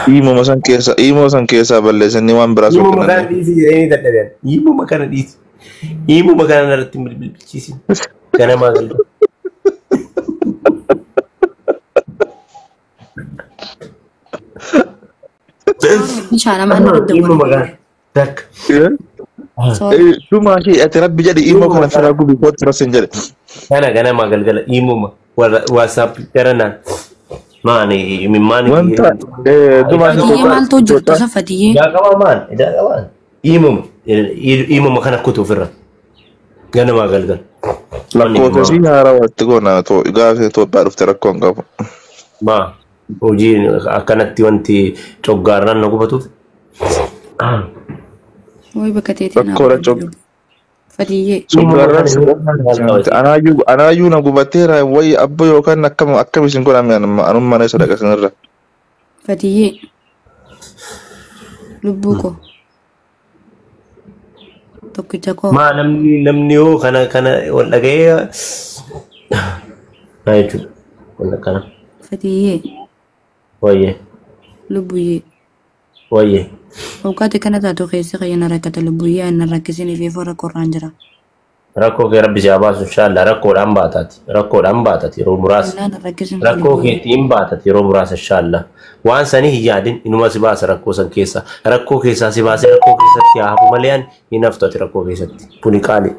Iimuma san keessa iimoo san keessaa balleessanii waan biraas Iimuma kana dhiisi jedhanii dadhaban. Iimuma kana dhiisi. Iimuma kana irratti hin bilbilchiisin. Ganamaa galgala. Bishaan amaan irratti Iimuma kana. Takka. Dhumaa ishee ati rabbi jedhi iimoo kana firaa gubi kootti rasin jedhe. Kana ganamaa galgala iimuma WhatsApp garanaan. Maani maani. Wanta dhumaa ishee Fatiyyee maaltu hojjettu isa Fatiyyee? Ijaa qabaa maal? Ijaa qabaa. Iimuma iimuma kana kutu ofirra. Ganamaa galgala. Lakkoofsa sii haarawaa itti goona gaafa Itoophiyaa dhufte rakkoo hin qabu. Maa hojii akkanatti wanti coggaarraan na gubatuuf. Wayi bakka teetii naa Rakkoodha cog. Fatiyyee. Coggaarraan anaayyuu na gubateera wayi abbo yookaan akkam akkam isin godhame anummaa mana isa dhaqa sanirra. Fatiyyee. Lubbuu koo. Tokkicha koo. Maa namni namni yoo kana kana wal dhaga'ee naa jechuudha. Wal akkana. Fatiyyee. Wayyee Lubbuyyee. wayyee. Awqaati kana taatu keessa qayyana rakkata lubbuyyee ani rakkisin fi foora korraan jira. Rakkoo kee rabbi si haa baasu inshaallah rakkoodhaan baataati. Rakkoodhaan baataati yeroo muraasa. Innaan rakkisin Rakkoo keetiin baataati yeroo muraasa inshaallah. Waan sanii hin yaadin inuma si baasa rakkoo san keessa. Rakkoo keessaa si baasee rakkoo keessatti haa hafu malee ani hin haftu ati rakkoo keessatti. Kuni qaali.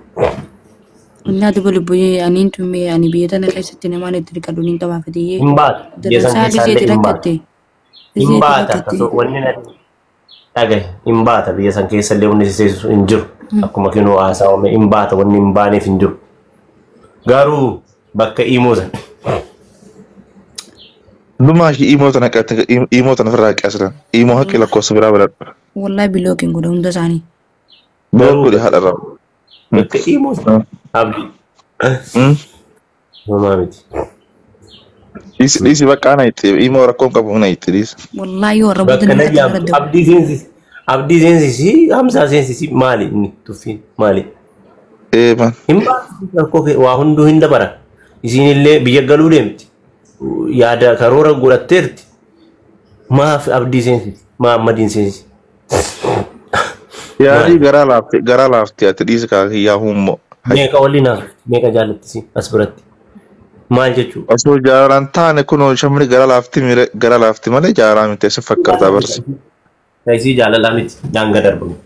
Innaa duba lubbuyyee aniin tummee ani biyya tana keessatti namaan itti dhiqadhu niin qabaa Fatiyyee. Hin baatu. Biyya san Darsaa keessaa illee gizeeti hin baatu. rakkatte. Hin baata. Wanni natti dhagahe hin baata biyya san keessa illee wanni si seesisu hin jiru. Akkuma kinoo haasawame hin baata wanni hin baaneef hin jiru. Garuu bakka imoo san. Dhumaa ishee iimoo tana qabte iimoo tana ofirraa qeesiran. Iimoo haqqi lakkoofsa biraa baradhu. Wallahi bilookiin godha hunda isaanii. Block godhi haadha irraa. Bakka imoo san. Abdii. Homaa miti. Dhiisi dhiisi bakka ana itti iimoo rakkoon qabu na itti dhiisi. Wallahi warra booda Bakka nama na yaamtu abdii seensisi. Abdii seensisi hamsaa seensisi maali inni tuffiin maali? Eeban. Hin baatu rakkoo kee waa hunduu hin dabara. Isiin illee biyya galuu deemti. Yaada karoora godhatteerti. Maaf abdii seensisi? Maa ammadiin seensisi? Yaadii garaa laafte garaa laafte ati dhiisi kaa yaa hummoo. Meeqa waliin haasofti? Meeqa jaallattisi as biratti? Maal jechuu? Osoo jaalalaan taane kunoo shamri gara laafti mire gara laafti malee jaalalaa miti si fakkaataa barsi. Isii jaalalaa miti daangaa darbamu.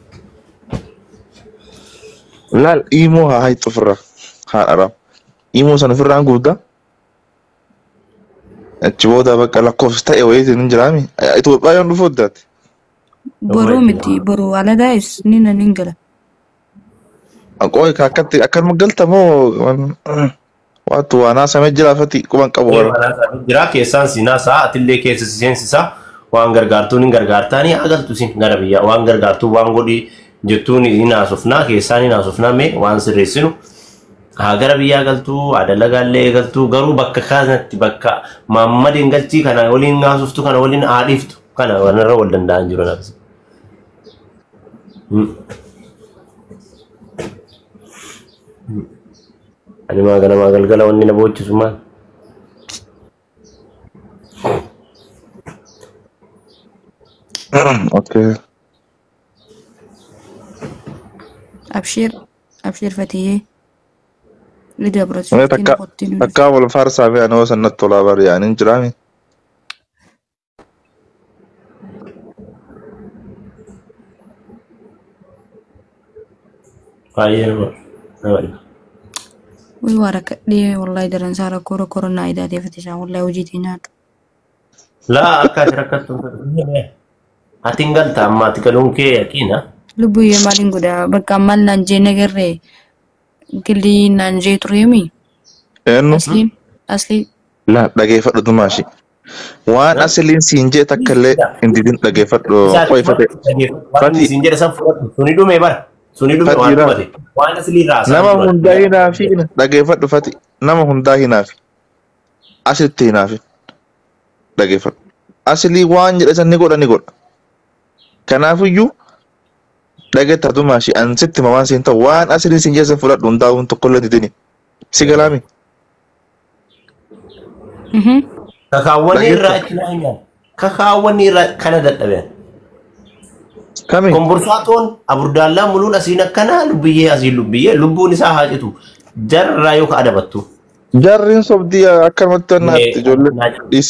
Laal iimoo haa hayxu ofirraa haa dharaam. Iimoo sana ofirraan guutaa. Achi booda bakka lakkoofsa ta'e wayiitiin hin jiraami. Itoophiyaa yoon dhufu addaati. Boruu miti boruu aladaayis ni nan hin gala. Qoy akkatti akkanuma galta moo waatu waan haasamee jiraafati quban qabu bara. Jira keessaan si naasaa atillee keessa si seensisaa waan gargaartuun hin gargaartaanii haa galtu isin gara biyyaa waan gargaartuu waan godhi jettuun hin haasofnaa keessaan hin haasofnaa mee waan sirreessinu haa gara biyyaa galtuu haa dalagaallee galtuu garuu bakka kanatti bakka maammadeen galchii kana waliin haasoftu kana waliin haa dhiiftu kana wanarra wal danda'an jiru naafis. Ani maa ganamaa galgala wanni na boochisu maal? Okay. Abshiir abshiir Fatiyyee. Lidaa biratti Mee takka takka wal faarsaa fi anoo san natti tolaa bari yaani hin jiraami. Baay'ee nama dhiba. Wai waa rakkadhee wallahi daransaa rakkoo rakkoo naa idaatee Fatishaa wallahi hojiitii nyaadhu. Laa akka ati rakkattu ati hin galta amma ati galuun kee yaqiina. Lubbuyyee maaliin godha bakka maal naan jee nagarree gilii naan jee tureemi. Eenyu? Asliin aslii Laa dhageeffadhu dumaashi. Waan asliin siin jee takka illee hin didin dhageeffadhu qoyfate. Waan isin jedhe san fudhadhu suni dhume bara suni dhume waan Fatiira. dhumate waan aslii irraa Nama hundaa hinaafi dhageeffadhu fati nama hundaa hinaafi asitti hinaafi dhageeffadhu. Aslii waan jedhe san ni godha ni godha. Kanaafiyyuu dhageetta dumaashi an sitti hima waan siin ta'u waan asliin siin jee san fudhadhu hundaa waan tokkollee hin didini. Si galaami. Kakaawwan irraa itti naa himan. Kakaawwan irra kana dadhabeen. Kami? Komborsaatoon aburdaallaa muluun asiin akkanaa lubbiyyee asiin lubbiyyee lubbuun isaa haa citu jarraa yoo ka adabattu. Jarriin sobdii akkanumatti wannaatti ijoollee dhiis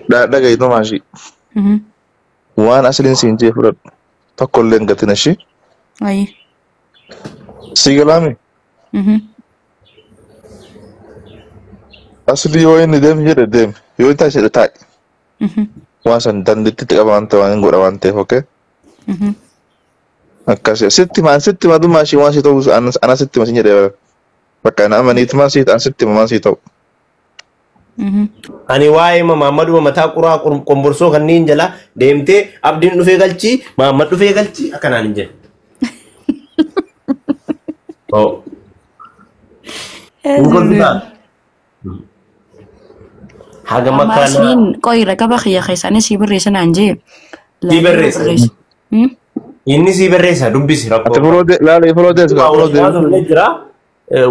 dhagahi dhumaashii. Waan asliin siin jee fudhadhu tokko illee hin gatin ishii. Ayi. Si galaami? Asli yoo inni deemi jedhe deemi yoo inni taa'e jedhe taa'i. Waan san dandeettiitti qaba waan ta'e waan hin godha waan ta'eef okee. Akkasi sitti maan sitti maa dhumaa ishii waan si ta'u ana sitti ma sin jedhe bakka ana amaniitumaan si an sitti ma waan si ta'u. Ani waa'ee Maammaduma mataa quraa qomborsoo kanneen jala deemtee abdiin dhufee galchii Maammad dhufee galchii akkanaan hin jedhe. Hin kolfisaa? Haga Amma makkaana asliin qoyi raqaba kiyya keessaanis sii barreessa naan jee. Sii barreessa. Inni sii barreessa dubbisi Ati rakkoo. foloo laala foloo deessu kaa foloo deessu. Jira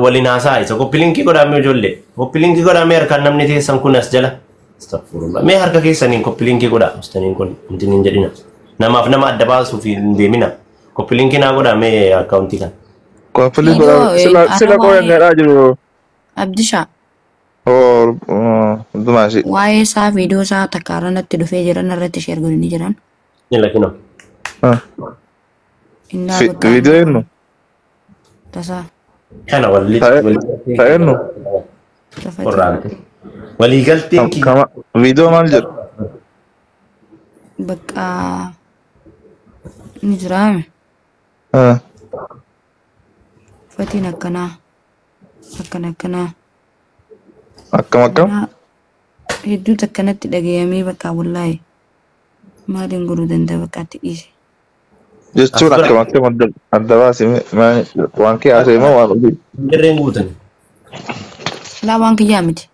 waliin haasaa isa koppilinkii godhamee ijoollee koppilinkii godhamee harkaan namni teessan kun as jala. Astaghfirullah. Mee harka keessaniin koppilinkii godhaa mustaniin kun wanti hin jedhina. Namaaf nama adda baasuuf hin deemina. Koppilinkii naa godhaa mee akkaawuntii kana. Koppilii godhaa sila sila qoya nyaadhaa jiru. Abdisha Oo dhumaa ishii. waa'ee isaa viidiyoo isaa takka irra natti dhufee jiran irratti sheer godhanii jiran. Ni lakinoo. Innaa bakka Viidiyoo eenyu? tasaa Kana walli Ta'e eenyu? tafati. Qorraante. Waliigalteen Kama viidiyoo maal jedhu? Bakka ni jiraame. Fatiin akkanaa akkana akkanaa. Akkam akkam? Hedduutu akkanatti dhagayamee bakka wallaahi maaliin godhuu danda'a bakka itti dhiise. Jechuun akkam akkam adda baasi waan kee haasa'e moo waan hojii? Dirreen guutan. Laa waan kiyyaa miti.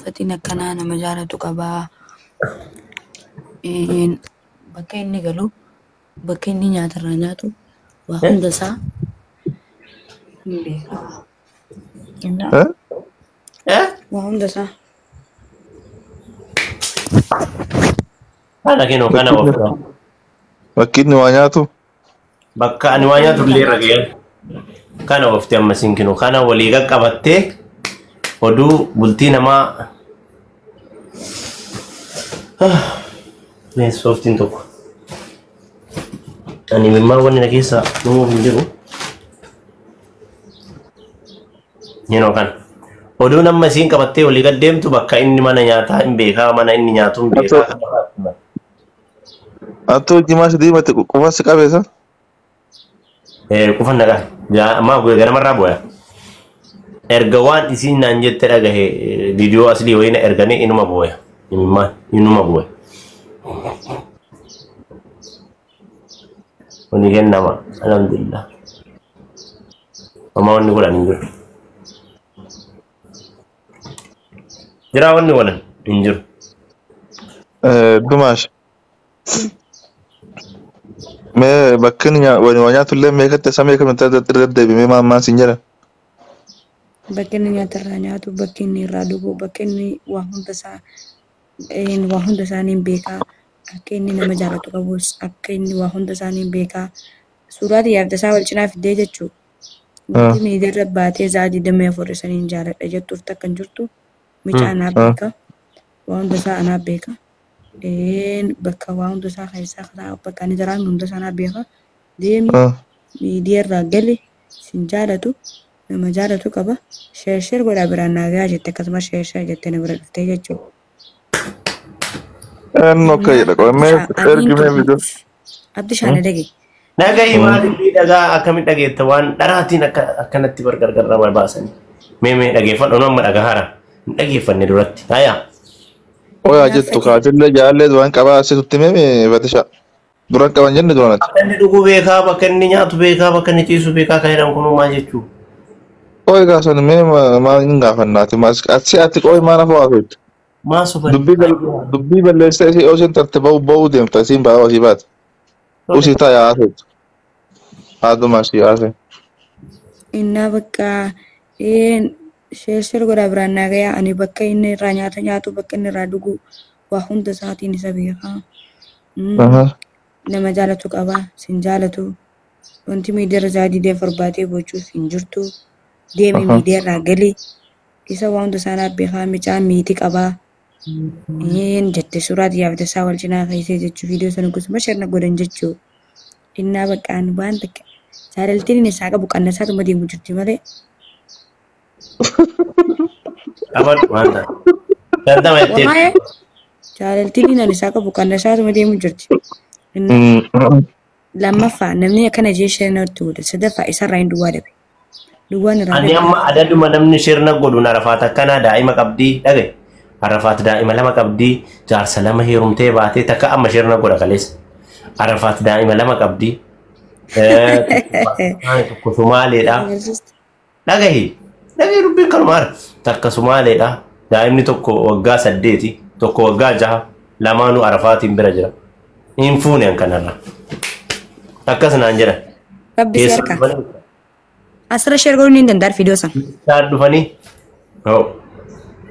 Fatiin akkanaa nama jaalatu qabaa. Bakka inni galu bakka inni nyaatarraa nyaatu waa hunda isaa hin beekaa. Waa hunda isaa. Kana kennu kana ofirraa. Bakki inni waa nyaatu? Bakka ani waa nyaatu illee irra ga'ee. Kana oftee amma siin kennu kana walii qaqqabattee oduu bultii namaa. Mee sooftiin tokko. Ani mimmaa wanni na keessa dhumuuf hin jiru. Yeroo kana. Oduun amma isiin qabattee walii gad deemtu bakka inni mana nyaataa hin beekaa mana inni nyaatu hin beekaa. Atoo jimaa si diimate qufa si qabeessa? Qufan nagaa. Maa bu'e ganamarraa bu'e. Erga waan isiin naan jette dhagahe viidiyoo aslii wayina erganii inuma bu'e. Imimmaan inuma bu'e. Kuni kennama. Alhamdulillah. Amma wanni godhan hin jiru. Jira wanni godhan hin jiru. Dumaash. Mee bakki inni waa nyaatu illee meeqatti isa meeqa irra deddeebi'ee maal maal siin jedhan? Bakki inni nyaatarraa nyaatu, bakki inni irraa dhugu, bakki inni waa hunda isaa waa hunda isaanii beekaa. Akka inni nama jaalatu qabus, akka inni waa hunda isaanii beekaa. Suuraa xiyyaaf tasaa wal cinaa fiddee jechuudha. Wanti miidiyaarra baatee sa'a 24 isaniin jaaladha jettuuf takka hin jirtu. Mucaa anaaf beeka. Waa hunda isaa anaaf beeka. Bakka waa hunda isaa keessaa bakka inni jiraatu hunda isaa anaaf beeka. Deemi miidiyaarraa gali sin jaalatu nama jaalatu qaba. Sheer sheer godhaa biraan naa gahaa jette akkasumas sheer sheer jettee na bira dhuftee jechuudha. Eenyu akka jedha qo'amee ergimee viidiyoo. Abdishaan dhage. Dhagahi maaliif dhagaa akkamitti dhageetta waan dharaatiin akkanatti gargar baasanii. Mee mee dhageeffadhu nama dhagaa hara. Hin dhageeffanne duratti. Hayaa. Oyaa jettu kaatillee jaallee duraan qabaa asitutti mee fatisha. Duraan qaban jenne duranatti. Bakka inni dhugu beekaa, bakka inni nyaatu beekaa, bakka inni ciisu beekaa kan jedhamu kun maal jechuu? Qoy gaasan mee maal hin gaafannaati? Ati ati qoy maal hafa waafeettu? Maa soban? Dubbii balleessee isii osoo hin tarte ba'uu ba'uu deemta isiin ba'aa asii baate. Usii taa'ee haasa'u. Haadhuma asii haasa'e. Innaa bakka Share share godhaa biraan naa gayaa. Ani bakka inni irraa nyaata nyaatu, bakka inni irraa dhugu, waa hunda isaatiin isa beekaa. Nama jaalatu qaba, sin jaalatu. Wanti miidiyaa irra isaa didee barbaadee gochuuf hin jirtu. Deemi miidiyaa irraa gali. Isa waa hunda isaa naaf beekaa, micaa miiti qabaa. Een jette suuraa xiyyaaf isaa wal cinaa keessee jechuu viidiyoo sana gosuma sirna godhan jechuu. Innaa baqqaan waan takka jaalaltiin inni isaa qabu qannasaatuma deemu jirti malee. Qabadhu waan ta'e. 50 jettee. Wallahi jaalaltiin inni isaa qabu qannasaatuma deemu jirti. Innaa lammaffaa namni akkana jee sirna godhe, sadaffaa isarraa hin duwwaa dhabe. Duwwaan irraa Ani dhabe. amma adaduma namni sirna godhuun Arafaat akkanaa daa'ima qabdii dhagaye. Arafaat daa'ima 2 qabdii, jaarsa 2 heerumtee baatee takka amma sirna godha kaleessa. Arafaat daa'ima 2 qabdii. Tokko Sumaaleedha. Dhagahi. Dhagahi dubbiin kanumaara. Takka Sumaaleedha. Daa'imni tokko waggaa 8, tokko waggaa 6, lamaanuu Arafaatiin bira jira. Hin fuune an kanarra. Akkas naan jedhan. Rabbi si Keessaa harka. dhufanii Asirra share godhuun hin danda'an viidiyoo sana. isaan dhufanii. Hoo.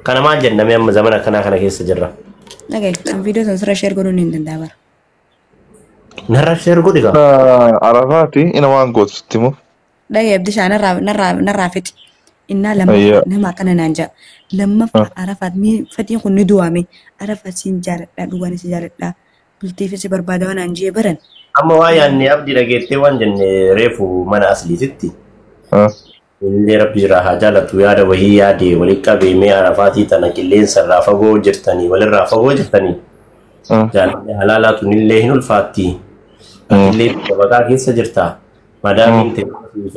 Kana maal jenname amma zamana akkanaa kana keessa jirra. Dhagahi an viidiyoo sana asirra share godhuun hin danda'a bara. Narra share godhi gaa. Arafaati ina waan gootu sitti himu. Dhagahi Abdishaa narraa narraa narraa fixi. Innaa lammaffaa Ayyaa. nama akkana naan ja'a. Lammaffaa Arafaat mee fatiin kun ni du'ame. Arafaat siin jaaladhaa, dhugaan si jaaladhaa. Bultiifis si barbaada waan naan jee baran. Amma waa yaadne abdii dhageettee waan jenne reefu mana asliititti. Illee rabbi jira haa jaalatu yaada wahii yaade walitti qabee mee Arafaatii tana qilleensa irraa fagoo jirtanii walirraa fagoo jirtanii. Jaalalli halaalaa tunillee hin ulfaatti. Atillee biyya baqaa keessa jirta. Madaamiin ta'e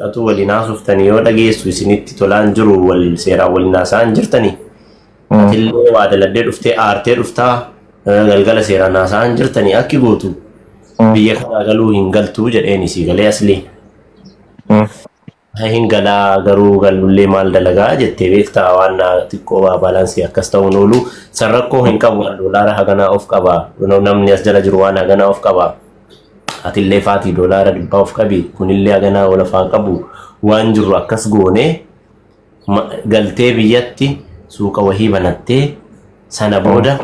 atuu waliin haasoftanii yoo dhageessu isinitti tolaan jiru wal seeraan waliin haasa'an jirtanii. Atillee waa daladdee dhuftee aartee dhuftaa galgala seeraan haasa'an jirtanii akki gootu biyya kanaa galuu hin galtuu jedheen isii galee aslii. Hin galaa garuu galullee maal dalagaa jettee beektaa waan na xiqqoo waa baalaansii akkas ta'uun oolu san rakkoo hin qabu waan doolaara haganaa of qaba namni as jala jiru waan haganaa of qaba. Atillee faatii doolaara 100 of qabi kunillee haganaa ol afaan qabu waan jiru akkas goone galtee biyyatti suuqa wahii banattee sana booda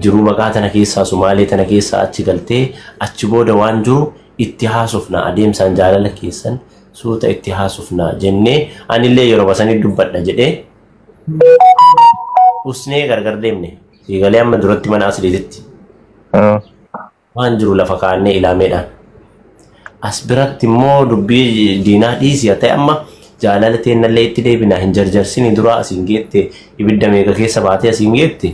jiruu baqaa tana keessaa Sumaalee tana keessaa achi galtee achi booda waan jiru itti haasofna adeemsaan jaalala keessan suuta itti haasofna jennee anillee yeroo basanii dubbadha jedhee usnee gargar deemne. Siigalee amma duratti mana asliititti waan jiru lafa kaa'annee ilaameedhaan. As biratti immoo dubbii diinaa dhiisii haa ta'e amma jaalala teennallee itti deebina hin jarjarsini dura asiin geette ibidda meeqa keessa baatee asiin geette.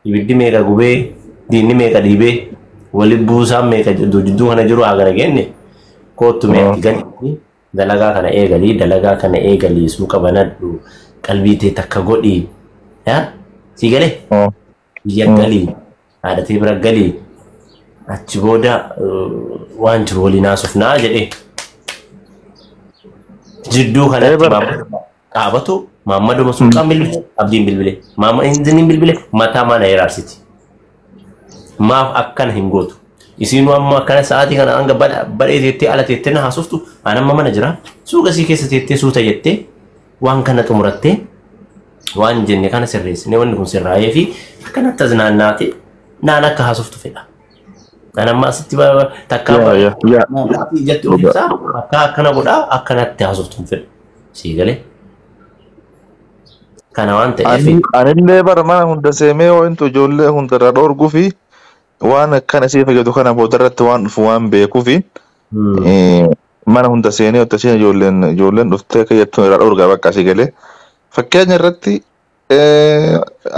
Ibiddi meeqa gubee diinni meeqa dhiibee wali buusaan meeqa jidduu kana jiru haa kana geenne koottu mee ati galii dalagaa kana eegalii dalagaa kana eegalii suuqa banadhu qalbii tee takka godhii yaa sii galee biyya galii haadha tee bira galii achi booda waan jiru waliin haasofnaa jedhee jidduu kanatti qaabatu Maammaduma suuqaan bilbile abdiin bilbile maamma injiniin bilbile mataa mana hiraarsiti. Maaf akkana hin gootu. Isiinuu amma akkana sa'aatii kana hanga badhee teettee ala teettee na haasoftu an amma mana jira. Suuqa isii keessa teettee suuta jettee waan kana xumurattee waan jenne kana sirreessine wanni kun sirraa'ee fi akkanatti as naannaate naan akka haasoftu fedha. An amma asitti takkaa ijatti of ibsaa akka akkana godhaa akkanatti haasoftu hin fedhu. Sii galee. Kana waan ta'eef. Anillee bara mana hunda seemee wantu ijoollee hundarra dhoorguu fi waan akkana isii fayyadu kana boodarratti waan dhufu waan beekuu fi mana hunda seenee wanta isheen ijoolleen ijoolleen dhuftee akka jettu irraa dhoorgaa bakka asii galee. Fakkeenya irratti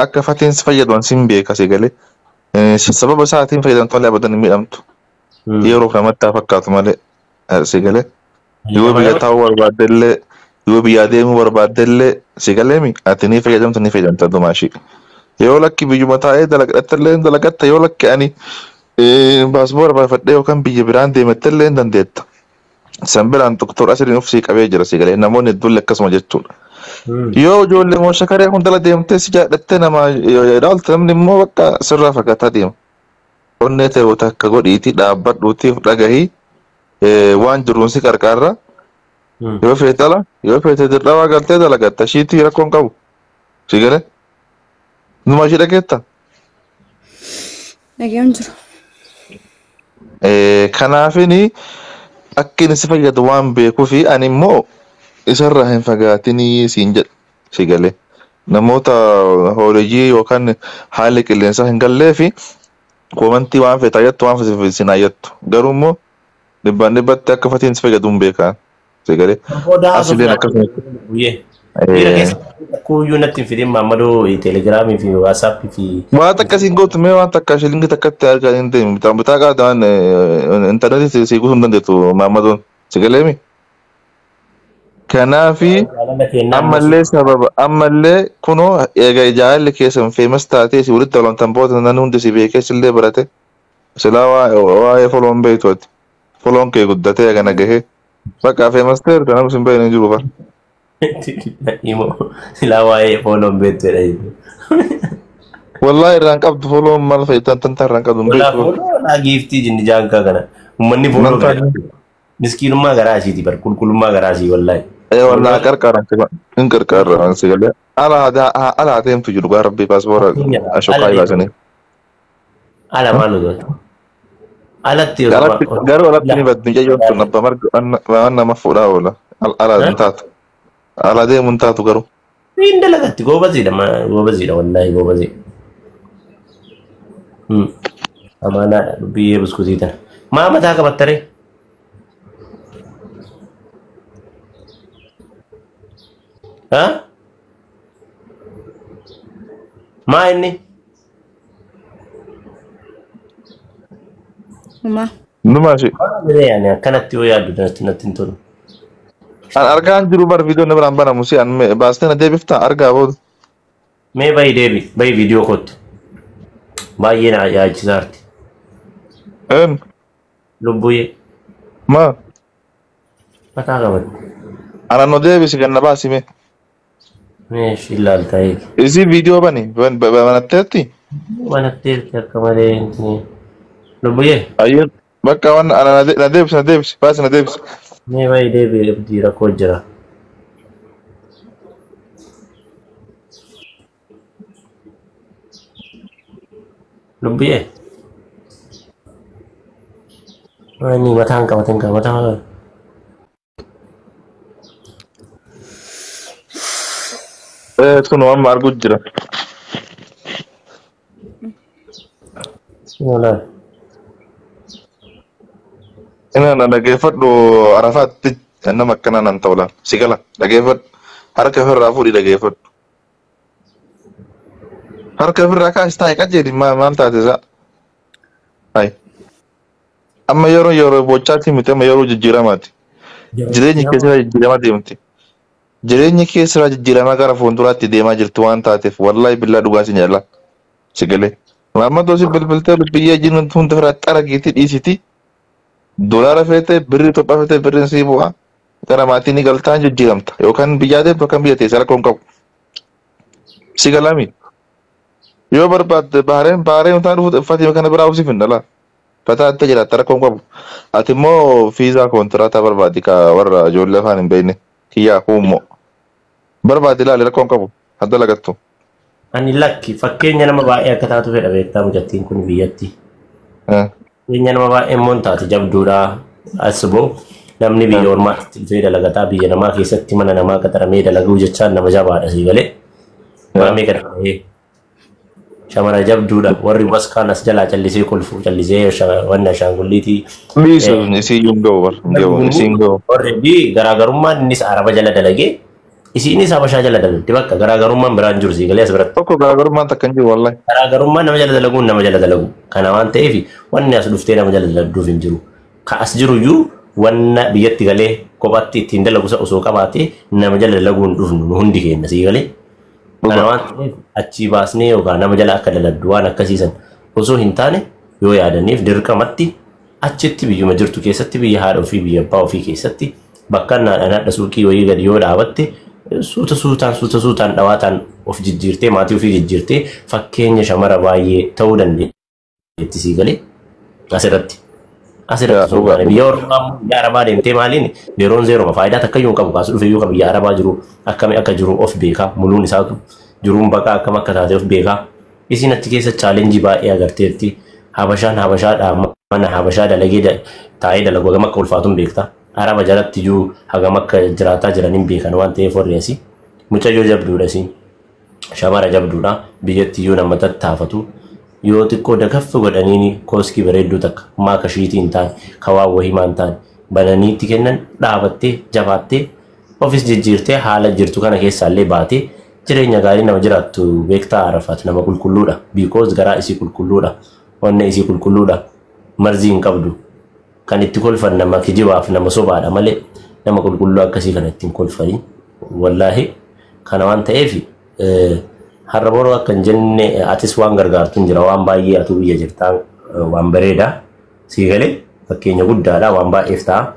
akka fatiin si fayyadu an sin beeka asii galee. Sababa isaatiin fayyadamtu malee abadan hin miidhamtu. Yeroo kanamatti haa fakkaatu malee asii galee. Yoo biyya taa'uu barbaaddellee yoo biyyaa deemuu barbaaddellee si galeemi ati ni fayyadamta ni fayyadamta dhumaa ishee. Yoo lakki biyyuma taa'ee dalagadhattellee hin dalagatta yoo lakki ani baaspoora baafadhee yookaan biyya biraan deemettellee hin dandeetta. San biraan doktor asiriin of sii qabee jira si galee namoonni hedduun akkasuma jechuudha. Yoo ijoollee moo shakaree kun dala deemtee si jaadhattee nama ilaaltu namni immoo bakka sirraa fagaataa deema. Onnee ta'e takka godhiitii dhaabbadhuutii dhagahii waan jiruun si qarqaarra. Yoo feete ala yoo feete dirqama galtee dalagatta ishiitti rakkoon qabu. Si galee? Numa ishii dhageetta? Dhageen jiru. Kanaafini akka inni si fayyadu waan beekuufi ani immoo isarraa hin fagaatinii siin jedha si galee. Namoota hooleyyii yookaan haalli qilleensaa hin gallee fi koomantii waan feete ayyattu waan feete sin ayyattu. Garuu immoo dhibbaan dhibbatti akka fatiin si fayyadu hin beekan si galee. Asileen akkasuma. Dhiira keessa kuyyuu natti hin fidin Maammadoo teelegiraamii fi waatsaappii fi. Waan akkasiin gootu mee waan takka shilingii takkatti argaa hin deemu. Bitaa bitaa qaada waan intarneetii si guutuu hin dandeettu Maammadoon. Si galeemi? Kanaafi ammallee sababa ammallee kunoo eega jaalalli keessan feemas taatee si walitti dabalamtan booda namni hundi si beekee sillee barate. Silaa waa'ee foloon beektu ati. Foloon kee guddatee hagana gahee. Bakka feemas ta'eerta namni sin beekne hin jiru bara. Imo silaa waa'ee fooloon beektu jedha. Wallahi irraan qabdu foloon maal fayyadaan tantaa irraan qabdu hin beektu. Fooloo laa giiftii jinni jaankaa kana. Uummanni fooloo kana. Miskiinummaa garaa isiiti bar qulqullummaa garaa isii wallahi. Wallahi qarqaran hin qarqaran si galee. Ala adeemtu jiru gaa rabbii paaspoora ashokaa baasanii. Ala maal odoo? Alatti Garuu alatti ni baddu mucayyoon tun abbaa marga waan nama fuudhaa oola. Ala hin taatu. Ala deemu hin taatu garuu. Hin dalagatti goobaziidha goobaziidha wallahi goobazii. Amaanaadha dubbiyyee buskutii tana. Maa mataa qabattaree? Maa inni? Uma. Numa ishee. Yaani akkanatti yoo yaaddu natti hin tolu. An argaa hin jiru bar viidiyoon biraan banamu si an baastee na deebiftaa argaa booda. Mee bayi deebi bayi viidiyoo kottu. Baay'ee na yaachisaarti. Een. Lubbuyyee. Maa. Mataa qabatti. Ana no deebisi kan na baasi mee. Mee ishii ilaaltaa eegi. Isii viidiyoo bani banatteetti. Banatteetti akka malee. Lubbuyyee. Ayyee bakka waan ana na deebisi na deebisi baasi na deebisi. Mee bayi deebi abdii rakkoo jira. Lubbuyyee. Inni mataan qabatin qaba mataa. Kun amma arguu jira. Ina na dhageeffadhu Arafaatti nama akkanaa nan ta'u laal. Si gala dhageeffadhu. Harka ofirraa fuudhii dhageeffadhu. Harka ofirraa kaasi taa'e qajeeli maal taate isaa? Hayi. Amma yeroo yeroo bochaatti miti amma yeroo jijjiiramaati. Jireenyi keessa jijjiiramaa deemti. Jireenyi keessa jijjiiramaa gara fuulduraatti deemaa jirti waan taateef wallahi billaa dhugaa si jaalala. Si galee. Maammadoo si bilbiltee biyyee jiru hunda ofirraa xaragiitii dhiisiti. Dolaara feete birrii Itoophiyaa feete birriin sii bu'a. Gara maatii ni galtaan jijjiiramta. Yookaan biyyaa deemtu yookaan biyya teessa rakkoon qabu. Si galami. Yoo barbaadde Bahareen Bahareen utaan dhufu uffatee kana biraa uffisiif hin dhala. Fataa itti jiraatta rakkoon qabu. Ati immoo fiizaa koontiraataa barbaadi ka warra ijoollee afaan hin beekne kiyyaa kuummoo. Barbaadi ilaali rakkoon qabu. Hadda lagattu. Ani lakki fakkeenya nama baay'ee akka taatu fedha beektaa mucattiin kun biyyatti. Fakkeenya nama baay'ee immoo hin taate jabduudha. As boo namni biyya ormaatti dhufee dalagataa biyya namaa keessatti mana namaa qaxaramee dalaguu jechaan nama jabaadha sii galee. Maamee kana bahee shamara jabduudha warri waskaan as jalaa callisee kolfu callisee wanna ashaangulliitii. Dhiisu isii hin ga'u bar hin ga'u isii hin ga'u. Already garaagarummaan innis araba jala dalagee isiinis habashaa jala dalagde bakka garaagarummaan biraan jiru sii galee as biratti. Tokko garaagarummaan takka hin jiru wallahi. Garaagarummaan nama jala dalaguun nama jala dalagu kana waan ta'eef wanni as dhuftee nama jala dalagduuf hin jiru. Ka as jiru iyyuu wanna biyyatti galee kophaatti ittiin dalagu osoo qabaatee nama jala dalaguun dhufnu nu hundi keenya sii galee. Kana waan ta'eef achii baasnee yookaan nama jala akka dalagdu waan akkasiisan osoo hin taane yoo yaadaniif dirqamatti achitti biyyuma jirtu keessatti biyya haadha ofii biyya abbaa ofii keessatti bakka naadhaan hadha suuqii wayii gadi yoo dhaabatte suuta suutaan suuta suutaan dhawaataan of jijjiirtee maatii ofii jijjiirtee fakkeenya shamara baay'ee ta'uu dandeetti sii galee asirratti. Asirratti Yaa osoo hin dhugaa taane dhugaa. biyya Oromoo ammoo biyya Arabaa deemtee maaliin yeroon zeeroma faayidaa takka iyyuu hin qabu kaas dhufe iyyuu kan biyya Arabaa jiru akkami akka jiru of beekaa muluun isaatu jiruun baqaa akkam akka taate of beekaa. Isin achi keessa chaalenjii baay'ee agarteerti. Habashaan habashaadhaa mana habashaa dalagee taa'ee dalagu hagam akka ulfaatu hin beekta. Araba jalatti iyyuu hagam akka jiraataa jiran hin beekan waan ta'eef warri asii. Mucayyoo jabduudha isiin. Shamara jabduudha. Biyyatti iyyuu nama tattaafatu. Yoo xiqqoo dagaffi godhaniini kooskii bareedduu takka maaka shiitii hin taane kawaa wayii maan taane bananii itti kennan dhaabattee jabaattee ofis jijjiirtee haala jirtu kana keessaallee baatee jireenya gaarii nama jiraattu beektaa Arafaat nama qulqulluudha. Because garaa isii qulqulluudha. Onnee isii qulqulluudha. Marzii hin qabdu. Kan itti kolfan nama kijibaaf nama sobaadha malee nama qulqulluu akkasii kana ittiin kolfanii. Wallaahi kana waan ta'eef har'a boroo akka hin jenne atis waan gargaartu hin jira waan baay'ee atuu biyya jirtaa waan bareedaa sii galee fakkeenya guddaadha waan baay'eef ta'a.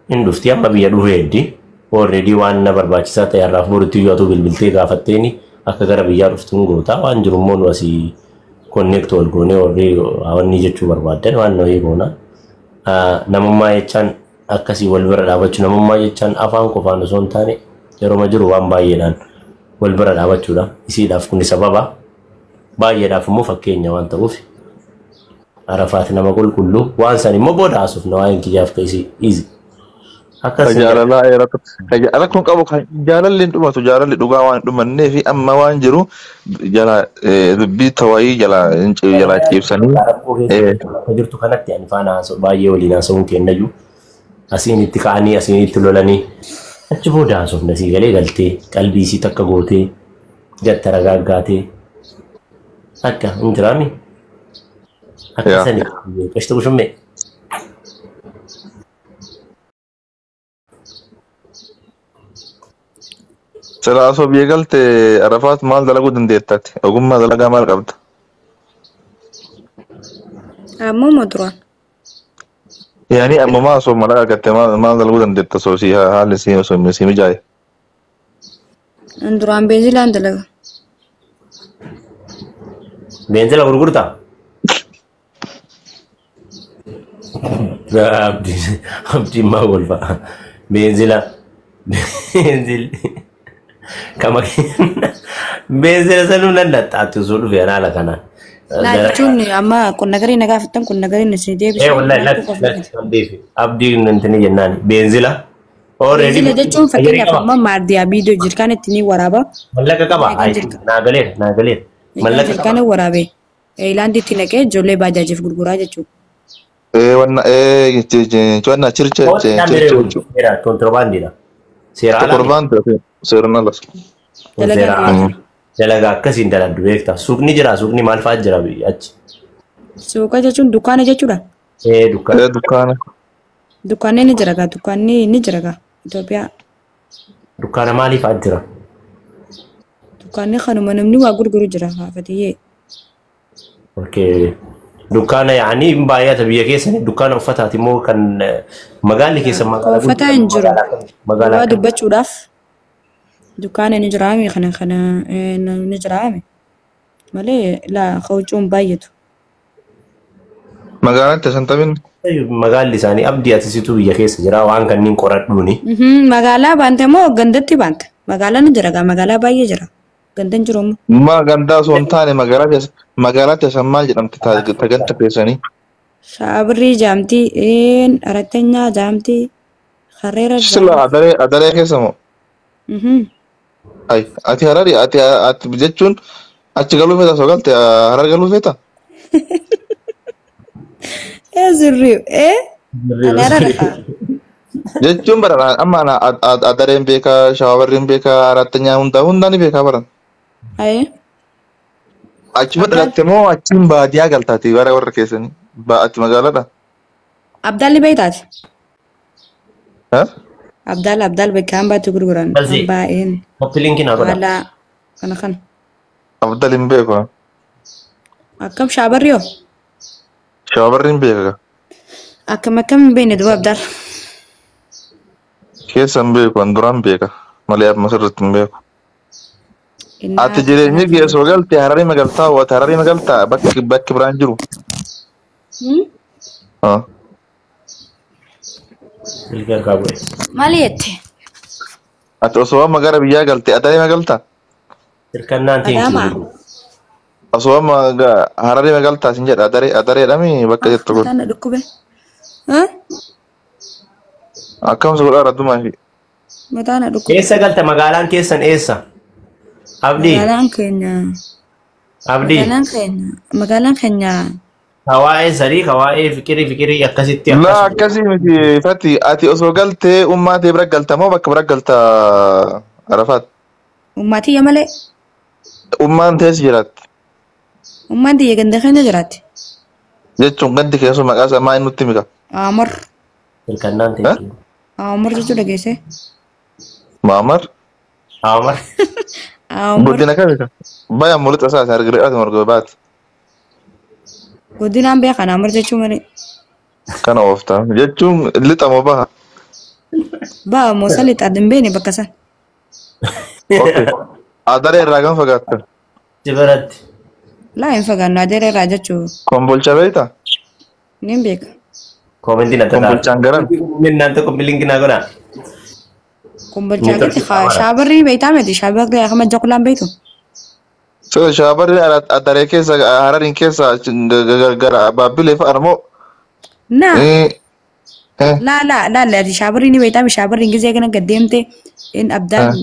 Hin dhufti amma biyya dhufu heddi. Already waan na barbaachisaa ta'e har'aaf borutti iyyuu atuu bilbiltee gaafatteeni akka gara biyyaa dhuftu hin goota waan jiru immoo nu asii connect wal goonee warri wanni jechuu barbaaddan waan nuyi goona. Namummaa jechaan akkasii wal bira dhaabachuu namummaa jechaan afaan qofaan osoo hin taane yeroo jiru waan baay'eedhaan wal bira dhaabachuudha. Isiidhaaf kun sababa baay'eedhaaf immoo fakkeenya waan ta'uuf Arafaat nama qulqulluu waan san immoo booda haasofna waa'een kiyyaaf ka'isii easy. Akkas hin jedhu. Jaalalaa eeratu. Rakkoon qabu kan jaalalli hin dhumatu jaalalli dhugaa waan hin dhumannee fi amma waan jiru jala dubbii tawayii jala jala ciibsanii Rakkoo keessa akka jirtu kanatti ani faana haasa'u baay'ee waliin haasa'uun kennayyuu asiin itti ka'anii asiin itti lolanii achi booda haasofna sii galee galtee qalbii isii takka gootee jatta ragaaggaatee akka hin jiraami akka yaa. sani qashta bushummee. Silaa osoo biyya galte Arafaat maal dalaguu dandeettati? Ogummaa dalagaa maal qabda? Ammoo moo duraan? Yaani ammumaa osoo mala argatte maal dalaguu dandeetta osoo si haalli si osoo si mijaa'e? Duraan beenzilaan dalaga. Beenzila gurgurtaa? Abdiin maa golfa? Beenzila beenzilli kama beenzila sanuu nan laxxaatti osoo dhufe ana haala kanaan. Laa jechuun amma qonna garii na gaafattan qonna gariin isin deebise Wallahi maaltu qofa lakki abdii abdiin intini jennaan beenzila already Beenzila jechuun ayyarii fakkeenyaaf qaba amma maardiyaa biidoo jirkaan itti ni waraaba. mallaqa qaba Meeqaan jirka? naa galeera naa galeera Meeqaan mallaqa qaba jirkaana waraabee Eelaandii itti naqee ijoollee baajaajiif gurguraa jechuudha. Wanna wanna chirche Kooti chirche jechuudha. seera kontiroobaandiidha seera alaa miti Torbaan seeraan alas. kun Dalagaa seera biyya alaa kana. dalagaa akkasiin daladdu beekta suuqni jira suuqni maal fa'aa jira biyya achi Suuqa jechuun dukkaana jechuudha. Dukkaana Dukkaana. Dukkaanni ni jira gaa dukkaanni ni jira gaa Itoophiyaa. Dukkaana maalii fa'aa jira Dukkaanni kanuma namni waa gurguru jira haafatiyyee. Okay. Dukkaana yaa'anii hin baay'ata biyya keessanii dukkaana uffataati immoo kan magaalli keessa magaalaa Uffataa guddaa hin jiru. magaalaa kam magaalaa Dhugaa kam dubbachuudhaaf dukkaana ni jiraame kana kana ni jiraame malee laa huccuun baay'atu. Magaalaan teessan tamin magaalli isaanii abdii atisitu biyya keessa jira waan kanneen qoradhuuni. Magaalaa baante moo gandatti baante? Magaalaa ni jira gaa magaalaa baay'ee jira. Gandan jiru ammoo. maa gandaa osoo hin taane magaalaa teessan magaalaa teessan maal jedhamti ganda keessanii? Shaabirrii jaamtii, arattanyaa jaamtii, harreera Sila jaamtii. adaree adaree keessa moo? Ay ati harari ati ati jechuun achi galuu feeta osoo galte harar galuu feeta? Ee zurriyu ee ani harara kaa. Jechuun bara amma ana adareen beekaa shawabarriin beekaa arattanyaa hundaa hundaa ni beekaa baran. Ayee. Achuma Abdaal dhalatte moo achiin baadiyyaa galtaati bara warra keessanii? Ati magaalaadha? Abdaalli beektaati. Ha? Abdaal Abdaal bakka hambaatti gurguran Balzi hambaa'een koppii linkii naa godha. haala kana kana. Abdal hin beeku. Akkam shaabarri hoo? Shawabarri hin beeka. Akkam akkam hin beekne duuba Abdaal. Keessa hin beeku an duraan beeka. Malee amma sirriitti hin beeku. Innaa Ati jireenyi kanaaf kee osoo galte hararii magaltaa ati hararii magaltaa bakki bakki biraan jiru. Hmm? Ha. Silkii harkaa bu'e. Maali jette? Ati osoo amma gara biyyaa galte adaree magalta? Sirkannaan Adaamaa. teenkii. Osoo amma Hararii magaltaa sin jedha adaree adareedhami bakka jettu kun. Mataan na dhukkube. Akkamsa godhaa raddumaa fi. Mataan na dhukkube. Eessa galta magaalaan keessan eessa? Abdii. Magaalaan keenya. Abdii. Magaalaan keenya. Magaalaan keenya. Kawaa'ee sarii kawaa'ee fikirii fikirii akkasitti Laa akkas. akkasii miti Fati ati osoo galtee ummaa tee bira galta moo bakka bira galta Arafaat? Ummaatiyya malee. Ummaan tees jiraatti. Ummaan tiyya ganda keenya jiraatti. Jechuun gandi keessu maqaa isaa maa inni nutti mika? Amor. Sirkannaan teenkii. Amor jechuu dhageesse. Maamar? Amar. Amor. Guddina kamika? Baya mulixa isaa argiree morga baati. Guddinaan beekan amor jechuu malee. Kana oofta jechuun lixa moo baha? Ba'a moosa lixaa hin beekne bakka san. Okay. Adaree irraa kan fagaatta? Si biratti. Laa hin fagaannu adaree irraa jechuu Kombolcha beektaa? ni beeka. Koomentiin adda ta'a. Kombolchaan garan? Minnaan tokko bilinkii naa godhaa. Kombolchaa gadi shaabarri beektaa miti shaabarri akkama jaqulaan beektu. So shaabarri adaree keessa Harariin keessa gara Baabbilee fa'a moo? Naa laa laa laa laa shaabarri ni beektaa shaabarri gisee kana gad deemte in abdaal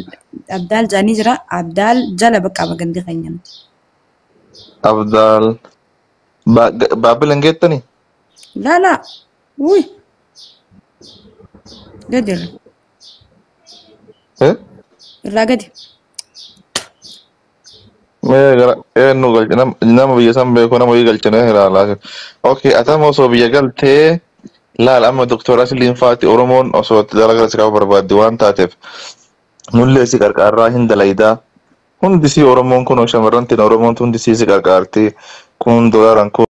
abdaal jaanii jira abdaal jala bakka gandi keenya. Abdaal Baabbileen geettanii? Laa laa wuy gadi irra irraa gadi. Mee gara eenyu galche nama biyya san beeku nama biyya galchine ilaalaa. Okay, atama osoo biyya galtee laal amma doktora Asliin faati Oromoon osoo itti dalagaa si qaba barbaadde waan taateef nullee si qarqaarraa hin dalaydaa. Hundi si Oromoon kun shamarran tiin Oromoon hundi si qarqaarti kun dolaaran kun.